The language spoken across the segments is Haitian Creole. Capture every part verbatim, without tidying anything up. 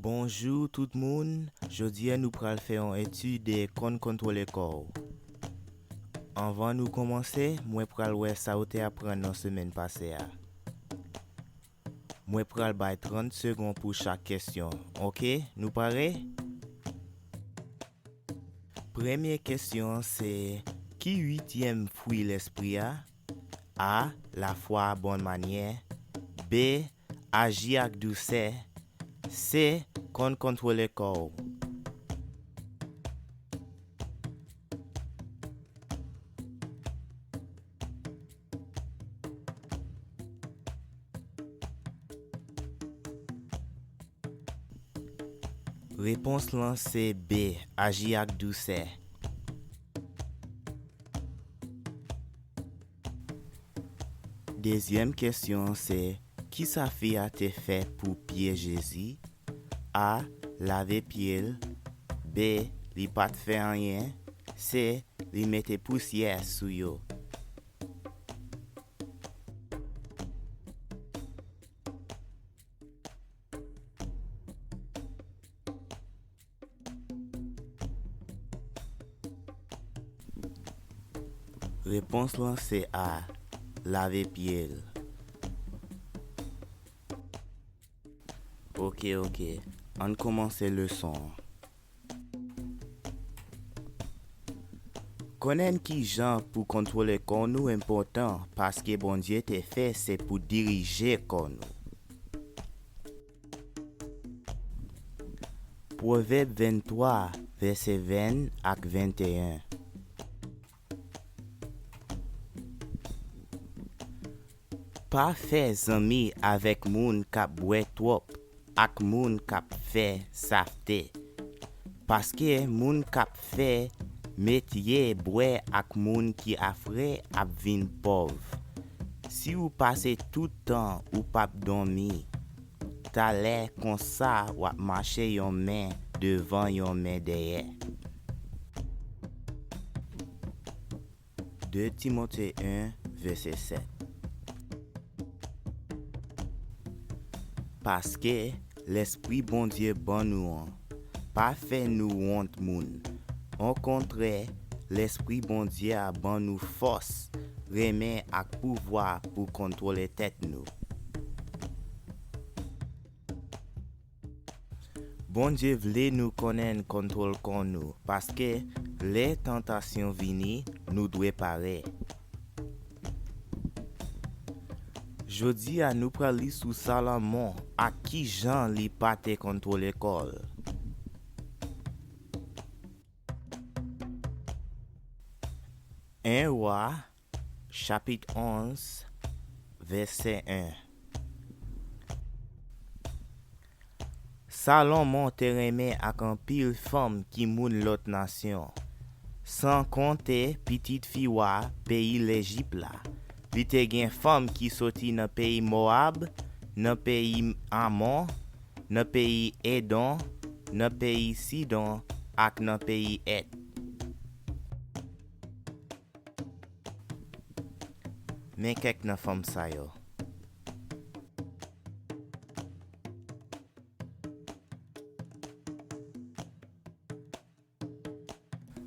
Bonjou tout moun, jodi a nou pral fè yon etid de konn kontwole kò w. Anvan nou kòmanse, mwen pral wè sa w te aprann nan semèn pase a. Mwen pral bay trant segonn pou chak kesyon, oke? Nou pare? Premye kesyon an se, ki uityèm fwi Lespri a? A, lafwa, bòn manyè. B, aji ak dousè. C, konn kontwole kò w. Repons lan se B, aji ak dousè. Dezyèm kesyon an se, kisa fi a te fè pou pye Jezi? A, lave pye l. B, li pa t fè anyen. C, li mete pousyè sou yo. Repons lan se A, lave pye l. Oke, oke. Ann kòmanse leson an. Konnen kijan pou kontwole kò nou enpòtan, paske Bondye te fè se pou dirije kò nou. Pwovèb venntwa, vèsè ven ak venteyen. Pa fè zanmi avèk moun k ap bwè twòp ak moun k ap fè safte. Paske moun k ap fè metye bwè ak moun ki afre ap vin pòv. Si w pase tout tan ou p ap dòmi, talè konsa w ap mache yon men devan yon men dèyè. De Timote en, vèsè sèt. Paske Lespri Bondye ban nou an pa fè nou wont moun. Okontrè, Lespri Bondye a ban nou fòs, renmen ak pouvwa pou kontwole tèt nou. Bondye vle nou konnen kontwole kò nou, paske lè tantasyon vini, nou dwe pare. Jodi a, nou pral li sou Salomon ak kijan li pa te kontwole kò l. En Wa, chapit onz, vèsè en. Salomon te renmen ak anpil fanm ki moun lòt nasyon, san konte pitit fi wa peyi Lejip la. Li te gen fanm ki soti nan peyi Mowab, nan peyi Amon, nan peyi Edon, nan peyi Sidon ak nan peyi Èt. Men kèk nan fanm sa yo.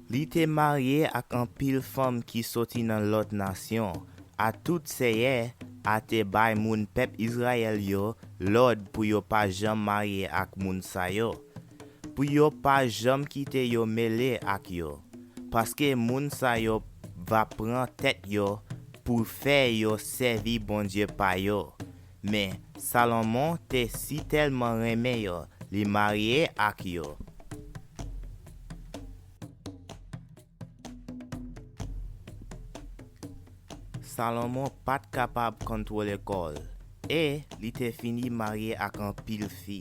Li te marye ak anpil fanm ki soti nan lòt nasyon. A tout Seyè a te bay moun pèp Izrayèl yo lòd pou yo pa janm marye ak moun sa yo, pou yo pa janm kite yo mele ak yo, paske moun sa yo va pran tèt yo pou fè yo sèvi bondye pa yo. Men, Salomon te sitèlman renmen yo, li marye ak yo. Salomon pa t kapab kontwole kò l, e li te fini marye ak anpil fi.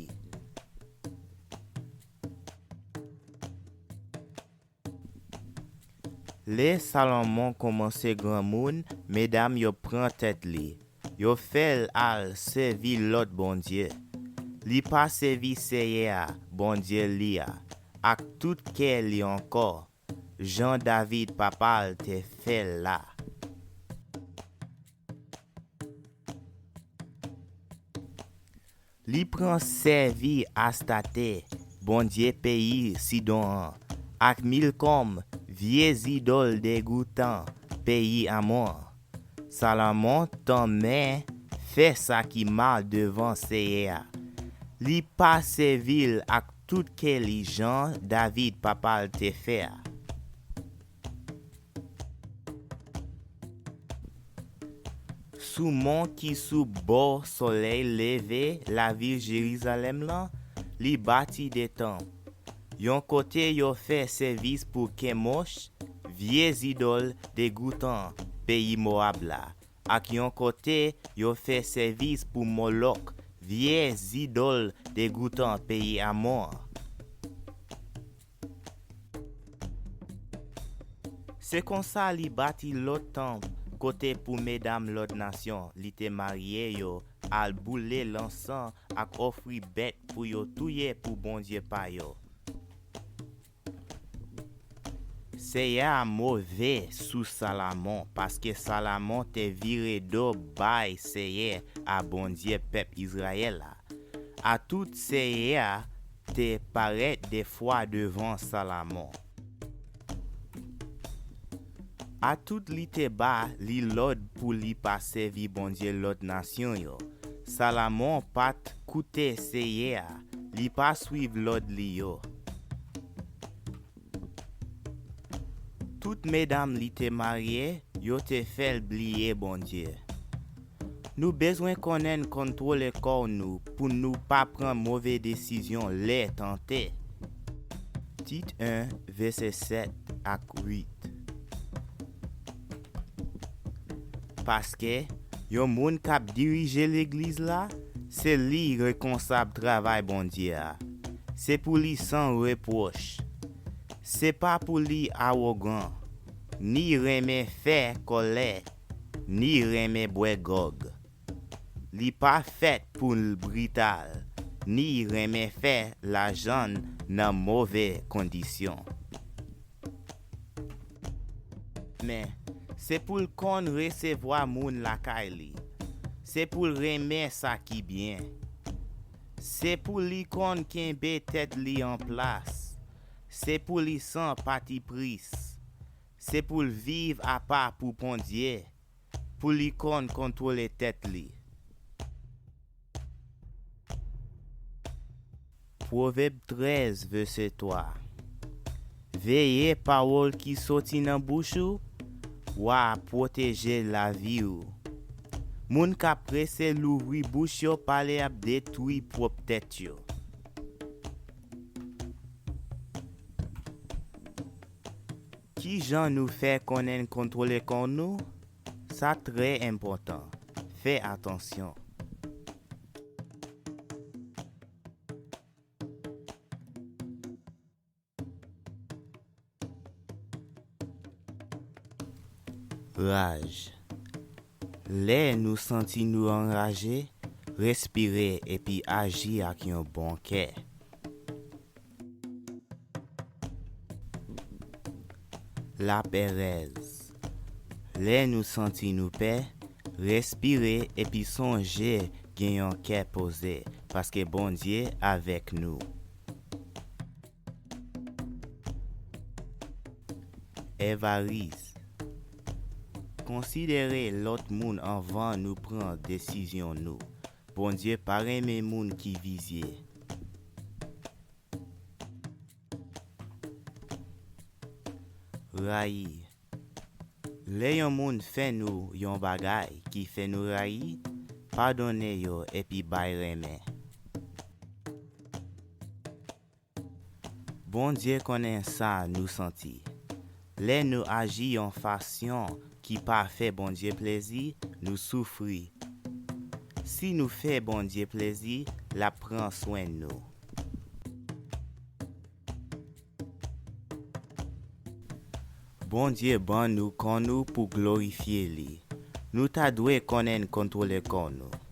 Lè Salomon kòmanse granmoun, medam yo pran tèt li, yo fè l al sèvi lòt bondye. Li pa sèvi Seyè a, Bondye li a, ak tout kè li ankò, jan David, papa l, te fè l la. Li pran sèvi Astarte, bondye peyi Sidon an, ak Milkòm, vye zidòl degoutan peyi Amon an. Salomon tanmen fè sa ki mal devan Seyè a. Li pa sèvi l ak tout kè li jan David papa l te fè a. Sou mon ki sou bò solèy leve lavil Jerizalèm lan, li bati de tanp. Yon kote yo fè sèvis pou Kemoch, vye zidòl degoutan peyi Mowab la, ak yon kote yo fè sèvis pou Molòk, vye zidòl degoutan peyi Amon an. Se konsa li bati lòt tanp kote pou medam lòt nasyon li te marye yo al boule lansan ak ofri bèt pou yo touye pou bondye pa yo. Seyè a move sou Salomon, paske Salomon te vire do bay Seyè a, Bondye pèp Izrayèl la. Atout Seyè a te parèt de fwa devan Salomon. Atout li te ba li lòd pou li pa sèvi bondye lòt nasyon yo. Salomon pa t koute Seyè a, li pa suiv lòd li yo. Tout medam li te marye yo te fè l bliye Bondye. Nou bezwen konnen kontwole kò nou pou nou pa pran move desizyon lè tante. Tit en, vèsè sèt ak uit. Paske yon moun k ap dirije legliz la, se li rekonsab travay Bondye a. Se pou li san repwòch. Se pa pou li awogan, ni renmen fè kòlè, ni renmen bwè gwòg. Li pa fèt pou l brital, ni renmen fè lajan nan move kondisyon. Men, se pou l konn resevwa moun lakay li. Se pou l renmen sa ki byen. Se pou li konn kenbe tèt li an plas. Se pou li san patipris. Se pou l viv apa pou Bondye, pou li konn kontwole tèt li. Pwovèb trèz, vèsè twa. Veye pawòl ki soti nan bouch ou, w a pwoteje lavi w. Moun k ap prese louvri bouch yo pale ap detwi pwòp tèt yo. Ki jan nou fè konnen kontwole kò nou? Sa trè enpòtan. Fè atansyon. Raj. Lè nou santi nou anraje, respire epi aji ak yon bon kè. Laperèz. Lè nou santi nou pè, respire epi sonje gen yon kè poze, paske Bondye avèk nou. Evaris. Konsidere lòt moun anvan nou pran desizyon nou. Bondye pa renmen moun ki vizye. Rayi. Lè yon moun fè nou yon bagay ki fè nou rayi, padone yo epi bay renmen. Bondye konnen sa nou santi. Lè nou aji yon fason ki pa fè Bondye plezi, nou soufri. Si nou fè Bondye plezi, l ap pran swen nou. Bondye ban nou kò nou pou glorifye li. Nou ta dwe konnen kontwole kò nou.